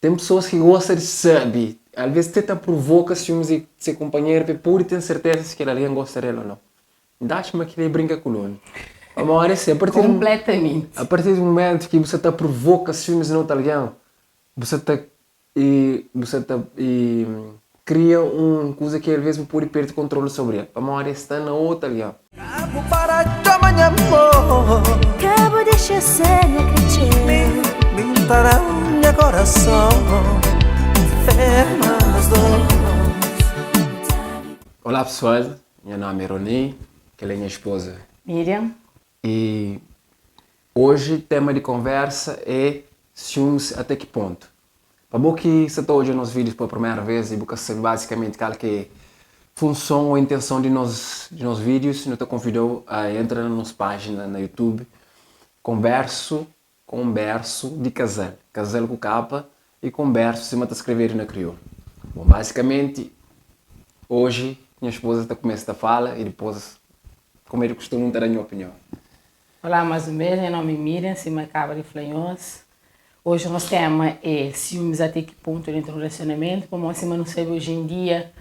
Ten pesoas ki gosta di sabe, alvês ti ta provoka siumis di se kunpanheru pa el pode ten serteza si kel algen gosta di el ô nau. N ta atxa ma kel-li é brinka ku lumi. Pamodi é si, apartir Konpletamenti. Apartir di mumentu ki bu sta ta provoka siumis na otu algen, bu sta ta bu sta ta kria un kuza ki alvês bu pode perde kontrolu sobri el, pamodi el sta na otu algen. Ka bu para txoma nha amor. Ka bu dexa ser nha kretxeu. Mi, mi N ta da-u nha korason. Ferma nos dos. Olá pessoal, nha nome é Rony, kel é nha esposa. Miriam. E hoje tema di konversa é siumis até ki pontu. Pa bo ki sta ta odja nos vídius pa primeru vez i bu ka sabe bazikamenti kal ki é funson ô intenson di nos di nos vídius, nu ta konvida-u a entra na nos pájina na YouTube Konversu Konbersu di Kazal, kazal ku kapa i konbersu sima ta skrevedu na kriolu. Bon, bazikamenti oji nha espoza ta kumesa ta fala i dipôs, komu é di kustumu, N ta da nha opinion. Olá más un bês, nha nómi é Miriam, sima N kaba di fla nhos. Oji nos téma é siúmis até ki pontu dentu un relasionamentu, pamodi sima nu sabe oji en dia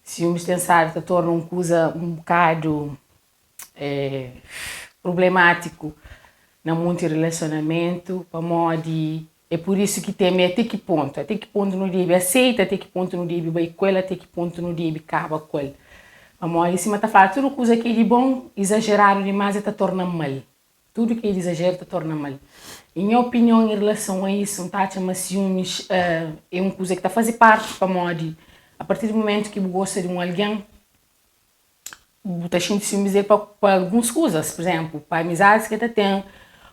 siúmis ten stadu ta torna un kuza un bokadu prublemátiku na monti relasionamentu, pamodi é pur isu ki tema é até ki pontu, até ki pontu nu debe aseita, até ki pontu nu debe bai ku el, até ki pontu nu debe kaba ku el. Pamodi sima ta fladu tudu kuza ki é di bon izajeradu dimás el ta torna mal. Tudu ki é di izajeru ta torna mal. I nha opinion en relason a isu, N ta atxa ma siumis é un kuza ki ta faze parti pamodi a partir di mumentu ki bu gosta di un algen, bu ta xinti siumis del pa pa alguns kuzas, pur izénplu, pa amizadis ki el ta ten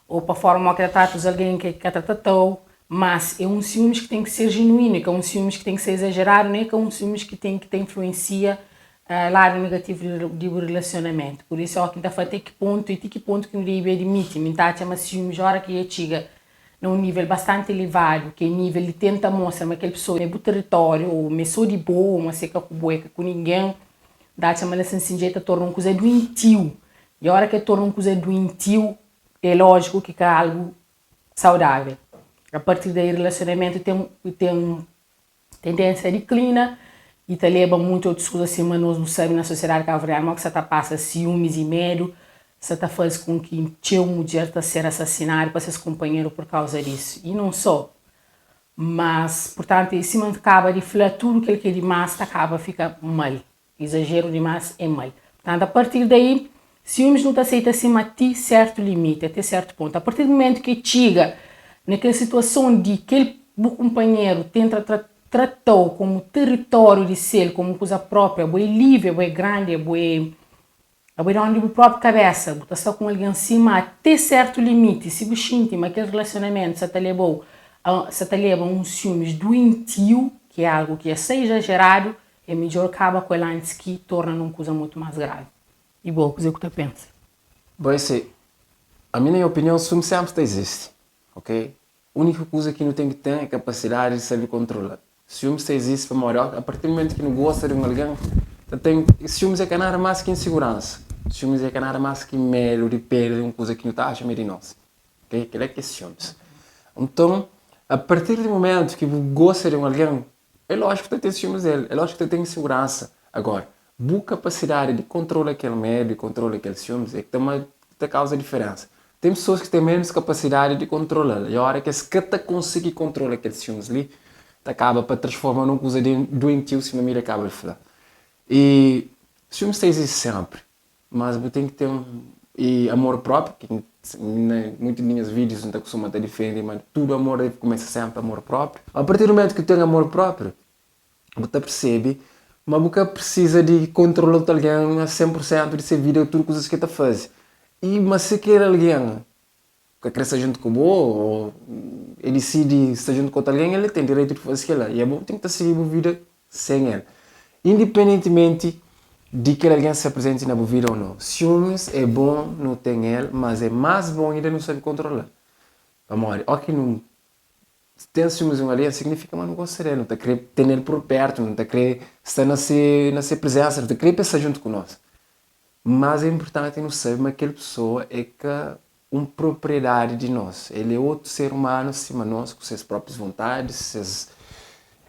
ô pa forma modi ki el ta trata otus algen ki el ka ta trata-u. Mas é un siumis ki ten ki ser jenuínu, é ka un siumis ki ten ki ser izajeradu, nen é ka un siumis ki ten ki ta influensia ladu negativu di bu relasionamentu. Pur isu, óki N ta fla até ki pontu i ti ki pontu ki nu debe admiti, mi N ta atxa ma siumis óra ki dja txiga na un nível bastanti elevadu, ki é nível di tenta mostra ma kel pesoa é bu territóriu ô ma é sô di bo ô ma si é ka ku bo é ka ku ningen, N ta atxa ma la sin dja el ta torna un kuza duentiu. I óra ki el torna un kuza duentiu, é lójiku ki ka algu saudável. A partir daí relasionamentu ten ten tendénsia a diklina i ta leba monti otus kuza sima nos nu sabe na sosiedadi kabuverdianu modi ki sa ta pasa siumis i medu sa ta faze kon ki txeu mudjer ta ser asasinadu pa ses kunpanheru pur kauza disu i non so mas purtantu sima N kaba di fla tudu kel ki é dimás ta kaba fika mal. Izajeru dimás é mal. Purtantu, a partir daí, siumis nu ta seita sima ti sértu limiti, até sértu pontu. A partir di mumentu ki e txiga na kel situason di kel bu kunpanheru tenta tra trata-u komu teritóriu di sel, komu kuza própria, abo é livri, abo é grandi, abo é abo é donu di bu própi kabésa, bu ta sta ku un algen sima até sértu limiti. Si bu xinti ma kel relasionamentu sa ta leba-u a sa ta leba a un siumis duentiu, ki é algu ki dja sta izajeradu, É midjor kaba ku el antis ki torna nun kuza mutu más gravi. I bo, kuzê ku ta pensa? Bom, é si, ami na nha opinion siume senpri ta izisti, ok? Uniku kuza ki nu ten ki ten é kapasidadi di sabe kontrola. Siumes ta izisti pamodi a partir di mumentu ki nu gosta di un algen, ta ten, siumes é ka nada más ki insiguransa, siumes é ka nada más ki medu di perde un kuza ki nu ta atxa ma é di nos, ok? Kel-la ki é siumes. Nton, a partir di mumentu ki bu gosta di un algen, É lójiku ki ta ten siumis del, é lójiku ki ta ten inseguransa. Agora, bu kapasidadi di kontrola kel medu i kontrola kel siumis é ki ta ma ta kauza diferensa. Ten pesoas ki ten ménus kapasidadi di kontrola-l i óra ki es ka ta konsigi kontrola kel siumis li, ta kaba pa transforma na un kuza duentiu sima Miriam kaba di fla. I siumis ta izisti sénpri. Mas bu ten ki ten e amor própriu, ki na muitu di nhas vídius N ta kustuma ta difende ma tudu amor debe kumesa sénpri amor própriu. A partir di mumentu ki bu ten amor própriu, bu ta persebe ma bu ka prisiza di kontrola otu algen a 100 pur sentu di se vida, tudu kuzas ki el ta faze. I ma si kel algen ka kre sta djuntu ku bo ô el disidi sta djuntu ku otu algen, el ten direitu di faze kel-la. I abo bu ten ki ta sigi bu vida sen el, indipendentimenti di kel algen sta prezenti na bu vida ô nau. Siumis é bon nu ten el, mas é más bon inda nu sabe kontrola-l. Pamodi óki nu ten siumis di un algen, signifika ma nu gosta di el, nu ta kre tene-l pur pértu, nu ta kre sta na se na se prezénsa, nu ta kre pa el sta djuntu ku nos. Mas é inpurtanti nu sabe ma kel pesoa é ka. un propriedadi di nos. El é otu ser umanu sima nos, ku ses próprius vontadis, ses.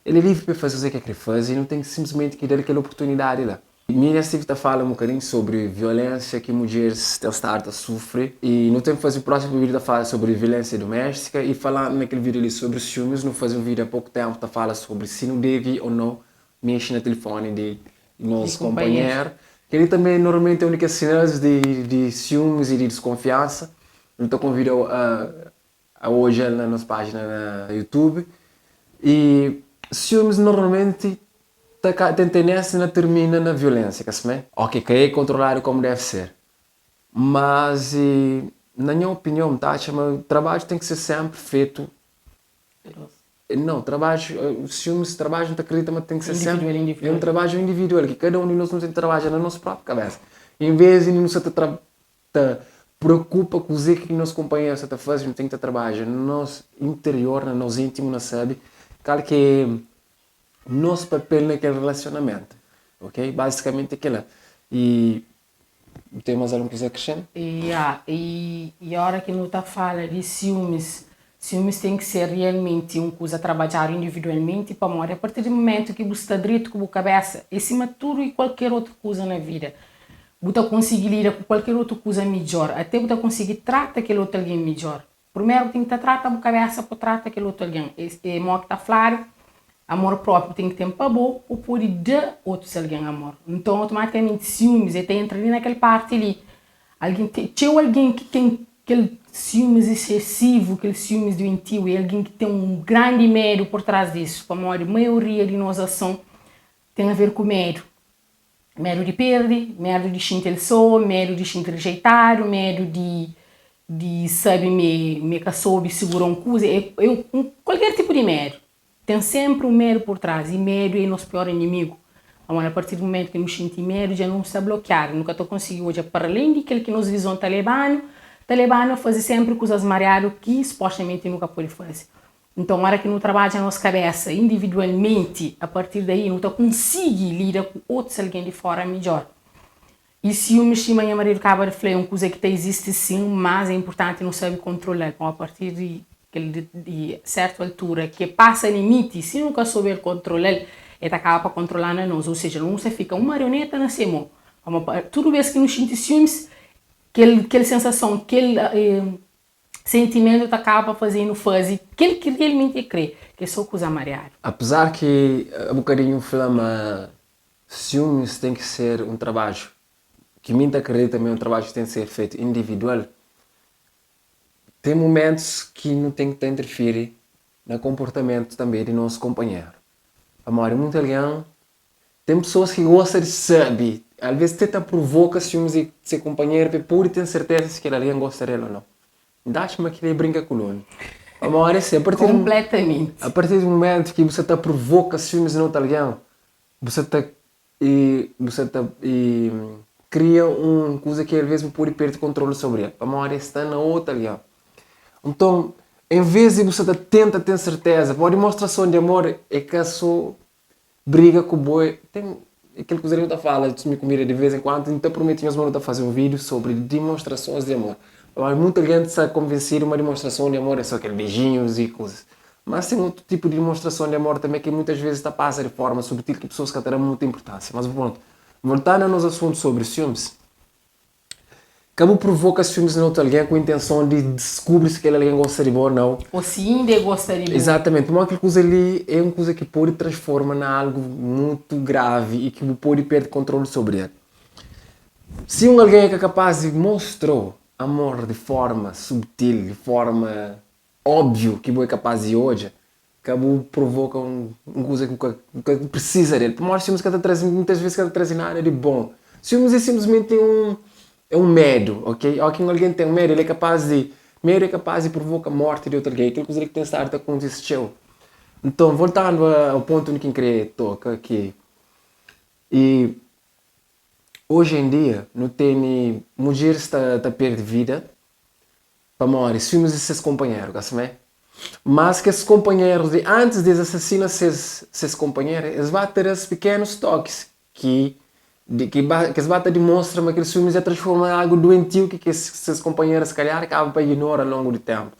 El é livri pa el faze kuzê ki el krê faze i nu ten sinplismenti ki da-l kel oportunidadi la. Miriam stive ta fala un bokadinhu sobri violénsia ki mudjeris ten stadu ta sufri i nu ten faze prósimu vídiu ta fala sobri violénsia duméstika i falandu na kel vídiu li sobri siumis nu faze un vídiu a poku ténpu ta fala sobri si nu debe ô nau mexe na tilifoni di nos konpanheru. Kel-li tanbê normalmenti é un di kes sinal di siumis i di diskonfiansa. Nu ta konvida-u a a odja-l na nos pájina na YouTube. I siumis normalmenti ta ka ten tendénsia na tirmina na violénsia, ka simé? Ok, ka é kontroladu kómu deve ser. Mas, na nha opinion, N ta atxa ma trabadju ten ki ser sénpri fetu Nau, trabadju, siumis, trabadju N ta kridita ma ten ki ser sénpri Individual, individual. É un trabadju individual ki kada un di nos nu ten ki trabadja na nos própi kabésa. En vês di nu sa ta tra ta preokupa kuzê ki nos kunpanheru sta ta faze, nu ten ki ta trabadja na nos interior, na nos íntimu, na sabe kal ki é nos papel na kel relasionamentu, ok? Bazikamenti é kel-la. I bu ten más algun kuza akresenta? Ya, i óra ki nu ta fala di siumis, siumis ten ki ser realmenti un kuza trabadjadu individualmenti, pamodi apartir di mumentu ki bu sta dretu ku bu kabésa, é sima tudu i kualker otu kuza na vida, Bu ta konsigi lida ku kualker otu kuza midjór, até bu ta konsigi trata kel otu algen midjór. Primeru bu ten ki ta trata bu kabésa pa bu trata kel otu algen. É modi ki ta fladu, amor própi bu ten ki ten pa bo pa bu pode da otus algen amor. Nton, otomatikamenti siumis el ta entra li na kel párti li. Algen ten, txeu algen ki ten kel siumis esesivu, kel siumis duentiu, é algen ki ten un grandi medu pur trás disu, pamodi maioria di nos ason ten aver ku medu. Medu di perde, medu di xinti el sô, medu di xinti rejeitadu, medu di di sabe ma ma e ka sobe sigura un kuza, é é un kualker tipu di medu. Ten sénpri un medu pur tras i medu é nos pior inimigu. Pamodi apartir di mumentu ki nu xinti medu dja nu sta blokiadu, nu ka ta konsigi odja paralén di kel ki nos vizon ta leba-nu, ta leba-nu a faze sénpri kuzas mariadu ki supostamenti nu ka pode faze. Nton, óra ki nu trabadja nos kabésa individualmenti, apartir daí nu ta konsigi lida ku otus algen di fóra midjór. I siumis, sima nha maridu kaba di fla, é un kuza ki ta izisti sin, má é inportanti nu sabe kontrola-l. Pamodi apartir di kel di sértu altura ki el pasa limiti, si nu ka souber kontrola-l, el ta kaba pa kontrola na nos. Ô seja, nu ta fika un marioneta na se mô. Pamodi tudu bês ki nu xinti siumis, kel kel sensason, kel. Sentimentu ta kaba pa faze-nu faze kel ki realmenti el krê, ki é sô kuza mariadu. Apezar ki a bokadinhu fla ma siumis ten ki ser un trabadju, ki mi N ta kridita ma é un trabadju ki ten ki ser fetu individual, ten mumentus ki nu ten ki ta interfiri na konportamentu tanbe di nos konpanheru. Pamodi munti algen Ten pesoas ki gosta di sabe, alvês ti ta provoka siumis di se kunpanheru pa el pode ten serteza si kel algen gosta di el ô nau. N ta atxa ma kel-li é brinka ku lumi. Pamodi é si, apartir di Konpletamenti. apartir di mumentu ki bu sta ta provoka siumis na otu algen, bu sta ta bu sta ta kria un kuza ki alvês bu pode perde kontrolu sobri el, pamodi el sta na otu algen. Nton, envês di bu sta ta tenta ten serteza, pamodi demonstrason di amor é ka sô briga ku bo ten kel kuza li nu ta fala mi ku Miriam di vez en kuandu N ta prometi nhos ma nu ta faze un vídiu sobri dimonstrasons di amor pamodi mutu algen sta konvensidu ma dimonstrason di amor é so kel beijinhus i kuzas mas ten otu tipu di dimonstrason di amor tanbe ki muitas vezes ta pasa di forma subtil ki pesoas ka ta da mutu inpurtansia mas prontu voltandu a nos asuntu sobri siumis Ka bu provoka siumis na otu algen ku intenson di diskubri si kel algen gosta di bo ô nau. Ô si inda el gosta di bo. Izatamenti. Pamodi kel kuza li é un kuza ki pode transforma na algu mutu gravi i ki bu pode perde kontrolu sobri el. Si un algen é ka kapás di mostra-u amor di forma subtil, di forma óbviu ki bu é kapás di odja, Ka bu provoka un kuza ki bu ka bu ka prisiza del. Pamodi siumis ka ta traze, muitas ves ka ta traze nada di bon. Siumis é sinplismenti un é un medu, ok? Óki un algen ten medu, el é kapás di, medu é kapás di provoka mórti di otu algen. É kel kuza li ki ten stadu ta kontise txeu. Nton, voltandu ao pontu undi ki N krê toka, ki e oji en dia nu tene mudjeris ta ta perde vida Pamodi siumis di ses konpanheru, ka simé? Mas kes konpanherus di antis di es asasina ses ses konpanheru, es ba ta da-s pikenus tokis ki. Di ki ba ki es ba ta dimostra ma kel siumis dja transforma na algu duentiu ki kes ses konpanheru si kalhar kaba pa ignora longu di tenpu,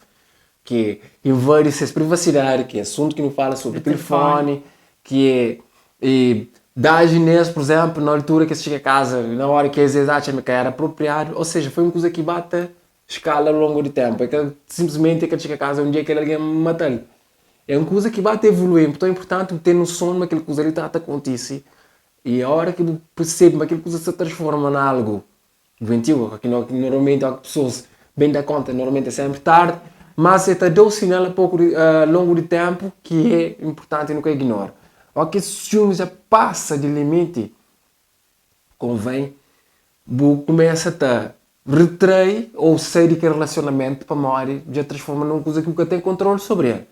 ki invadi ses privasidadi, ki é asuntu ki nu fala sobri tilifoni, ki é e da nes pur izemplu na altura ki es txiga kaza na ora ki es atxa ma ka era apropriadu, ou seja foi un kuza ki ba ta skala ao longu di tenpu, é ka sinplismenti é ka txiga kaza un dia kel algen matal, é un kuza ki ba ta evolui, nton é inpurtanti bu ten noson ma kel kuza li ta ta kontisi I ora ki bu persebe ma kel kuza sta transforma na algu duentiu, ki normalmenti óki pesoas ben da konta normalmenti é sénpri tardi, mas el ta da-u sinal a poku di a longu di ténpu ki é inpurtanti nu ka ignora. Óki es siumis dja pasa di limiti, konvén bu kumesa ta retrai ô sai di kel relasionamentu pamodi dja transforma na un kuza ki bu ka ten kontrolu sobri el.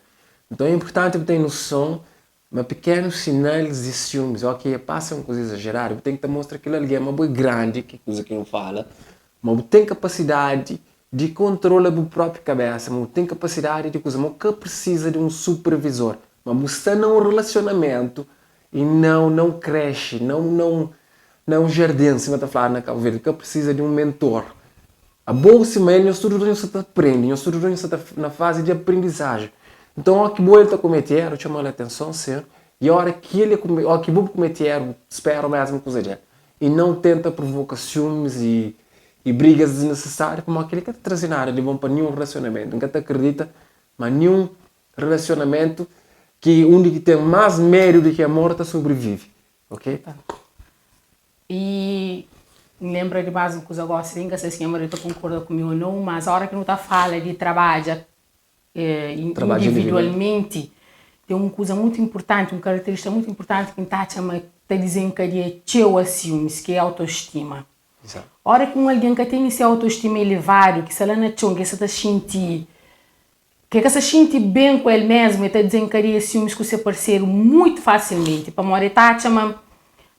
Nton é inpurtanti bu ten noson Ma pikenus sinalis di siumis, ó ki e pasa un kuza izajeradu, bu ten ki ta mostra kel algen ma bo é grandi, ki kuza ki N fala, ma bu ten kapasidadi di kontrola bu propi kabesa, ma bu ten kapasidadi di kuza, ma bu ka prisiza di un supervizor, ma bu sta na un relasionamentu i nau na un kreshi, nau na un na un jardin, sima ta fladu na Kabu Verdi, bu ka prisiza di un mentor. Abo sima el, nhos tudu nhos sta ta prende, nhos tudu nhos sta ta na fazi di aprendizajen. Nton, óki ki bo el ta komete éru, txoma-l atenson sin, i óra ki el óki ki bo bu komete éru, spera omésmu kuza di el. I nau tenta provoka siumis i i brigas disnisisáriu, pamodi kel-li ka ta traze nada di bon pa ninhun relasionamentu. N ka ta kridita ma ninhun relasionamentu ki undi ki ten más medu di ki amor ta sobrivive. Ok? I N lenbra di más un kuza gósi li, N ka sabe si nha maridu ta konkorda ku mi ô nau, mas óra ki nu ta fala di trabadja individualmenti, ten un kuza mutu inpurtanti, un karaterístika mutu inpurtanti ki N ta atxa ma ta dizenkadia txeu a siumis, ki é autostima. Óra ki un algen ka tene se autostima elevadu, ki sta la na txon, ki el sta ta xinti Ki el ka sta xinti ben ku el mésmu, el ta dizenkadia siumis ku se parseru mutu fasilmenti, pamodi el ta atxa ma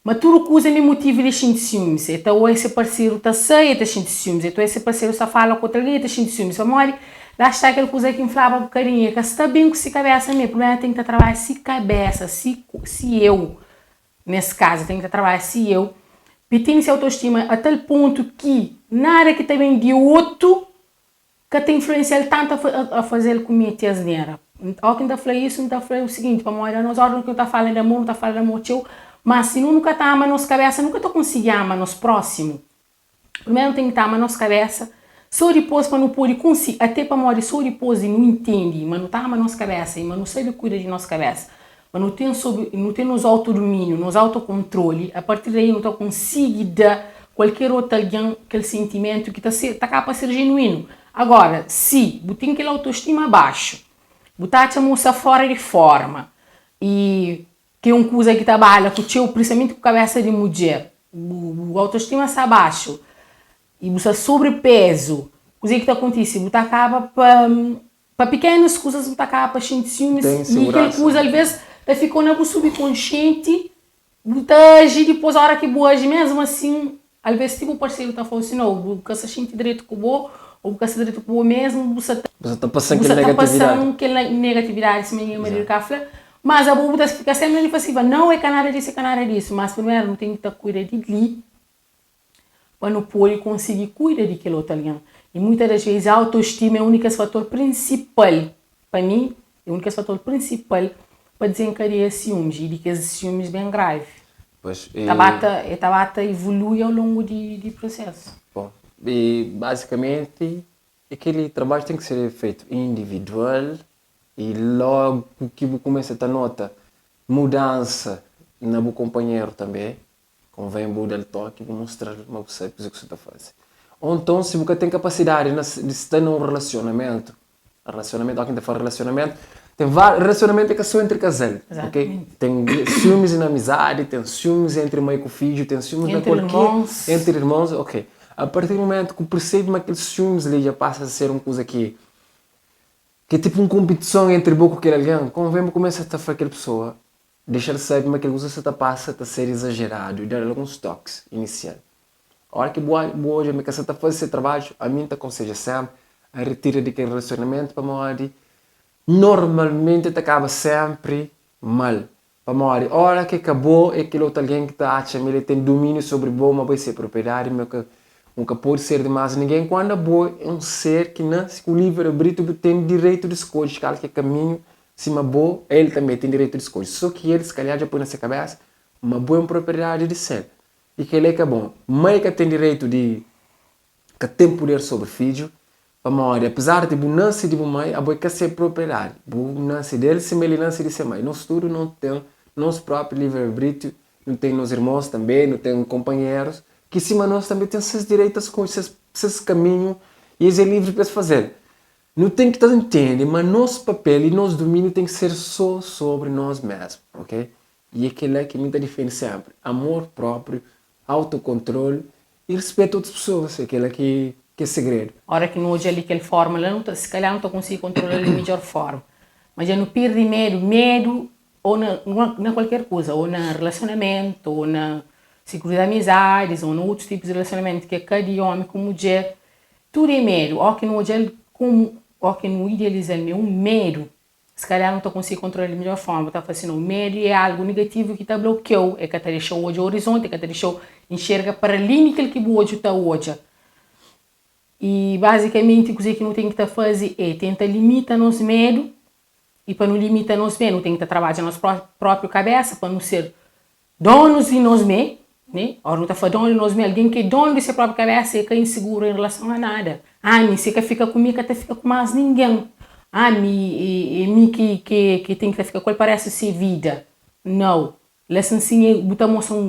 ma tudu kuza é mésmu motivu di el xinti siumis. El ta odja se parseru ta sai, el ta xinti siumis, el ta odja se parseru sta fala ku otu algen, el ta xinti siumis, pamodi la sta kel kuza ki N flaba bokadinhu, el ka sta ben ku se kabésa mê. Prubléma el ten ki ta trabadja se kabésa, se se eu, nes kazu, el ten ki ta trabadja se eu, pa el tene se autostima a tal pontu ki nada ki ta ben di otu ka ta influensia-l tantu a faze-l kumete asnera. Óki ki N ta fla isu, N ta fla u siginti, pamodi anos óras ki nu ta fala di amor, nu ta fala di amor txeu, má si nu nu ka ta ama nos kabésa, nu ka ta konsigi ama nos prósimu. Primeru nu ten ki ta ama nos kabésa, sô dipôs pa nu pode konsigi, até pamodi sô dipôs di nu intende ma nu ta ama nos kabésa i ma nu sabe kuida di nos kabésa, ma nu ten sob, nu ten nos autodumíniu, nos autokontroli, a partir daí nu ta konsigi da kualker otu algen kel sentimentu ki ta ser, ta kaba pa ser jenuínu. Agora, si bu ten kel autostima baxu, bu ta atxa ma bu sta fora di forma i ki é un kuza ki ta bala ku txeu, prinsipalmenti ku kabesa di mudjer, bu bu autostima sta baxu i bu sta sobri pezu, kuzê ki ta kontise? Bu ta kaba pa Pa pikenus kuzas bu ta kaba pa xinti siumis i kel kuza alvês ta fika na bu subkonsienti, bu ta aji dipôs óra ki bu aji mésmu asin alvês ti bu parseru ta fla-u si nau bu ka sta xinti dretu ku bo ô bu ka sta dretu ku bo mésmu bu sta ta Bu sta ta pasa-m kel negatividadi. kel negatividadi sima nha maridu ka fla mas abo bu ta fika sénpri na difensiva nau é ka nada disu é ka nada disu mas primeru nu ten ki ta kuida di li. pa nu pode konsigi kuida di kel otu algen. I muitas das vezes autostima é un di kes fator prinsipal, pa mi, é un di kes fator prinsipal pa dizenkadeia siumis i di kes siumis ben gravi. Pois, e... Ta ba ta, e ta ba ta evolui ao longu di, di prosesu. Bom, e bazikamenti e kel trabadju ten ki ser fetu individual i logu ki bu kumesa ta nota mudansa na bu konpanheru tanbe, Konvém bu da-l toki, bu mostra-l ma bu sabe kuzê ki bu sta ta faze. Ô nton, si bu ka ten kapasidadi na di sta na un relasionamentu, relasionamentu, óki N ta fla relasionamentu, ten várius, relasionamentu é ka sô entri kazal, ok? Ten siumis na amizadi, ten siumis entri mai ku fidju, ten siumis na kualker, entri irmons, ok. A partir di mumentu ki bu persebe ma kel siumis li dja pasa a ser un kuza ki ki é tipu un konpitison entri bo ku kel algen, konvém bu kumesa ta fla kel pesoa, Dexa-l sabe ma kel kuza ki sa ta pasa ta ser izajeradu i da-l alguns tokis inisial. Óras ki bu bu odja ma el ka sa ta faze se trabadju, ami N ta konsedja sénpri a retira di kel relasionamentu pamodi normalmenti ta kaba sénpri mal. Pamodi ora ki ka bo é kel otu algen ki ta atxa ma el ten dumíniu sobri bo, ma bo é se propriedadi, ma ka bu ka pode ser di más ningen. Kuandu abo é un ser ki nase ku livri arbitriu, bu ten direitu di skodje kal ki é kaminhu sima bo, el tanbê ten direitu di skodje. Sô ki el si kalhar dja poi na se kabésa ma bo é un propriedadi di sel i kel-la é ka bon. Mai ka ten direitu di ka ten puder sobri fidju, pamodi apezar di bu nase di bu mai, abo é ka se propriedadi. Bu nase del sima el nase di se mai. Nos tudu no ten nos propi livre arbitriu, nu ten nos irmons tanbe, nu ten konpanherus ki sima nos tanbe ten ses direitu ta skodje ses ses kaminhu i es é livri pa es fazel. Nu ten ki ta ntende ma nos papel i nos duminiu ten ki ser so sobri nos mesmu, ok? I é kel-la ki mi ta difende sénpri, amor própriu, autokontrol i rispeta otus pesoas. É kel-la ki é segredu. Ora ki nu odja li kel forma la, nu ta, si kalhar nu ta konsigi kontrola-l di midjor forma. Ma dja nu pirdi medu, medu ô na na kualker kuza, ô na relasionamentu, ô na siklu di amizadis, ô na otus tipus di relasionamentu ki é ka di omi ku mudjer, tudu é medu. Ó ki nu odja-l komu, ó ki nu idealiza-l ma é un medu, Si kalhar nu ta konsigi kontrola di midjor forma, bu ta fla si no, medu e algu negativu ki ta blokiau, e ka ta dexau odja orizonti, e ka ta dexau nxerga para alén di kel ki bu odju ta odja. I bazikamenti kuze ki nu ten ki ta faze e tenta limita nos medu, i pa nu limita nos medu nu ten ki ta trabadja nos propriu kabesa pa nu ser Donus di nos mé, né? Ora nu ta fla donu di nos mé, algen ki é donu di se própi kabésa e ka inseguru en relason a nada. Ami, si e ka fika ku mi, e ka ta fika ku más ningen. Ami, e mi ki ki ki ten ki ta fika ku el pa réstu se vida. Nau. La sin sin e bu ta mostra un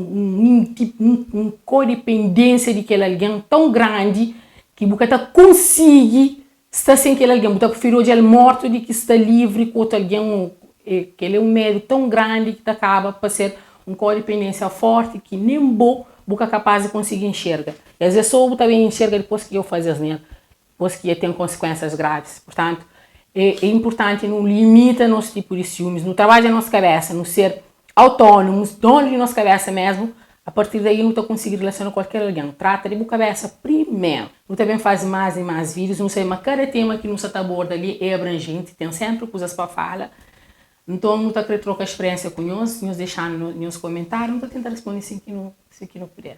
un un un kodependénsia di kel algen tãu grandi ki bu ka ta konsigi Sta sen kel algen, bu ta prifiri odja-l mortu di ki sta livri ku otu algen ô Kel é un medu tãu grandi ki ta kaba pa ser un kodipendénsia fórti ki nen bo bu ka kapás di konsigi nxerga. I asvês sô bu ta ben nxerga dipôs ki dja bu faze asnera, dipôs ki dja ten konsikuénsias gravis. Purtantu, é inpurtanti nu limita nos tipu di siumis, nu trabadja nos kabésa, nu ser autónomus, donu di nos kabésa mésmu, a partir daí nu ta konsigi relasiona ku kualker algen. Trata di bu kabésa primeru. Nu ta ben faze más i más vídius. Nu sabe ma kada tema ki nu sta ta aborda li é abranjenti, ten sénpri kuzas pa fala. Nton, nu ta krê troka spiriénsia ku nhos. Nhos dexa-nu nhos komentáriu, nu ta tenta responde sin ki nu sin ki nu puder.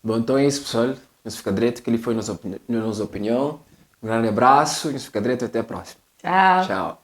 Bon, nton é isu pesoal. Nhos fika dretu. Kel-li foi nos opinion. Un grandi abrasu. Nhos fika dretu. Até prósimu. Txau. Txau.